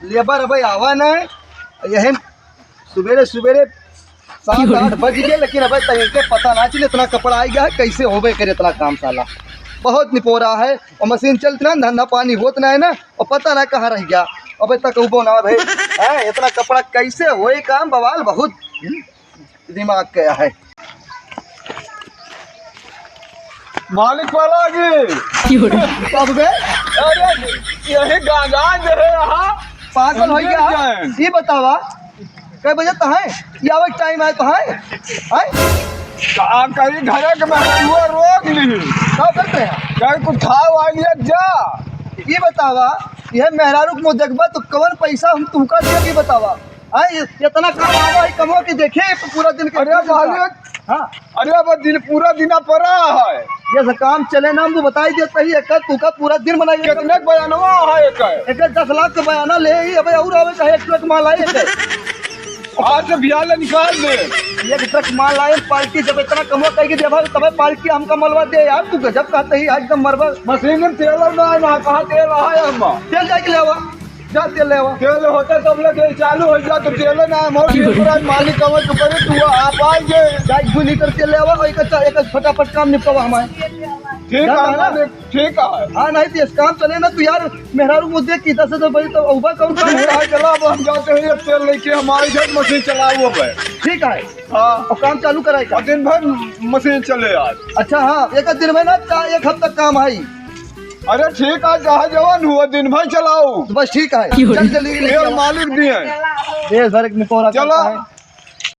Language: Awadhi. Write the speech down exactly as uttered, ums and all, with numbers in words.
लेबर अबे आवा ना, यही सुबेरे सुबेरे सात आठ बज गए, लेकिन अबे तक इनके पता ना चले, इतना कपड़ा आई गया है, कैसे होबे करे इतना काम साला। बहुत निपोरा है, और मशीन चलत ना, धंधा पानी होत ना है ना, और पता ना कहाँ रह गया, अबे तक उबो ना भाई। हैं, इतना कपड़ा कैसे होए काम, बवाल बहुत, हम्म, दिमाग गया है। मालिक पलागी। कब बे? अरे, यही गांजा दे रहे यहाँ। पागल हो गया? ये बतावा, कै बजे तो है? ये आवे टाइम आए तो है? हैं? का करी, घरे के महतुआ रोक ली। का करते हैं? कहीं कुछ खाओ आ लिया जा। ये बतावा, ये मेहरारू को देखबा तो कवन पैसा हम तुमका दे, ये बतावा। हैं, ये इतना काम आवा है, कमवा के देखे पूरा दिन के अरे मालिक, हाँ। अरे अब दिन, पूरा दिन पड़ा है। ये सब काम चले ना, हम तो बताई देते ही, एक तू का पूरा दिन बनाई। कितने के बयानवा है एक? एक दस लाख के बयाना ले ही, अबे और आवे चाहे एक ट्रक माल आए एक। आज से बियाले निकाल दे। एक ट्रक माल आए, पार्टी जब इतना कमवा कह के देवा, तबे पार्टी हमका मलवा दे यार, तू गजब कहते ही, आज एकदम मरबा। मशीन में तेल ना है, ना कहाँ तेल है हम। तेल जाके ले आवा। जा तेल ले आवा। तेल होता तब ले तेल चालू हो जा, तो तेल ना है, मोर पूरा मालिक कमर के ऊपर है, तू आप आइए। जा एक दो लीटर तेल ले आवा और एक अच्छा, एक फटाफट काम निपटावा हमारे। ठीक जा है ना? मालिक, ठीक है। हाँ, नहीं तो इस काम चले ना, तू यार मेहरारू को देख के दस दस बजे तो उबा कौन काम ठीक है, चला, अब हम जाते हैं, ये तेल लेके हमारे घर मशीन चलाओ अब। ठीक है। हाँ। और काम चालू कराए का? और दिन भर मशीन चले आज। अच्छा, हाँ, एक दिन में ना, चा-, एक हफ्ता काम आई। अरे ठीक है, जहाँ जवान हुआ, दिन भर चलाओ। तो बस ठीक है, क्यों? चल जल्दी लेके तेल आओ। मालिक भी है। देश भर एक निपोरा चला। करता है।